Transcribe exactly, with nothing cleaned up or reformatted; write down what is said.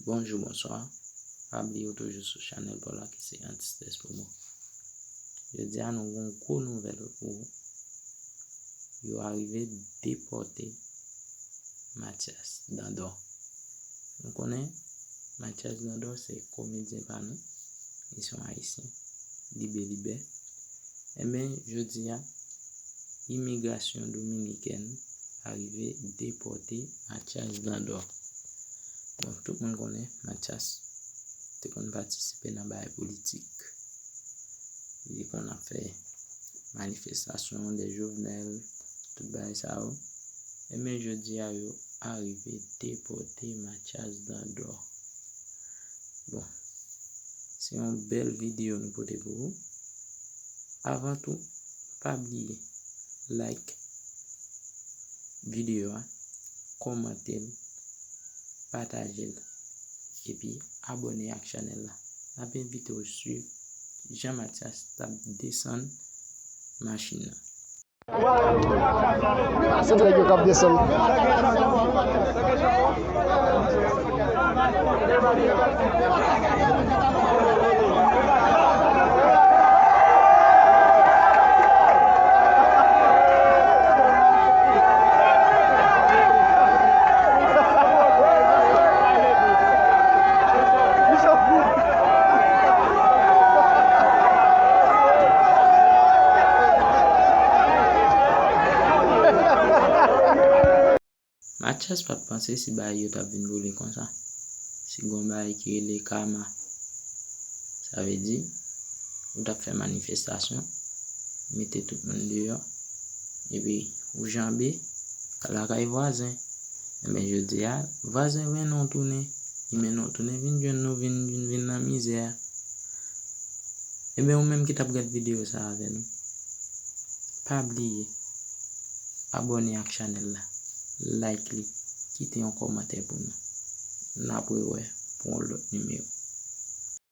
Bonjou, bonswa. Pa bliye w toujou sou chanèl pa w la ki se Anti-Stress Promo. Jodi a nou gen yon gwo nouvèl pou ou. Yo arive depòte Mathias Dandor. Nou konnen Mathias Dandor se komedyen pa nou. Li se yon Ayisyen. Libelibè. Enben, jodi a, imigrasyon dominikèn arive depòte Mathias Dandor. Bon, tout moun konnen Mathias te konn patisipe nan bagay politik. Li te konn ap fè manifestasyon de Jovenel, tout bagay sa yo. Enben, jodi a, yo arive depòte Mathias Dandor. Bon, se yon bèl videyo nou pote pou ou. Avan tou, pa bliye like videyo a, kòmante l, pataje l, epi abòne ak chanèl la. N ap envite w swiv jan Mathias t ap desann machin nan. Se nèg yo k ap desann. Mathias pa t panse si bagay yo t ap vin boule konsa. Si gon bagay ki rele karma. Sa vle di, ou t ap fè manifestasyon, mete tout moun deyò, epi ou janbe lakay vwazen. Enben, jodi a, vwazen mennen w tounen, li mennen w tounen vin jwenn nou, vin, vin, vin nan mizè a. Enben, ou menm ki t ap gad videyo sa avè nou, pa bliye abòne ak chanèl la, like li, kite yon kòmantè pou nou. N ap rewè pou yon lòt nimewo.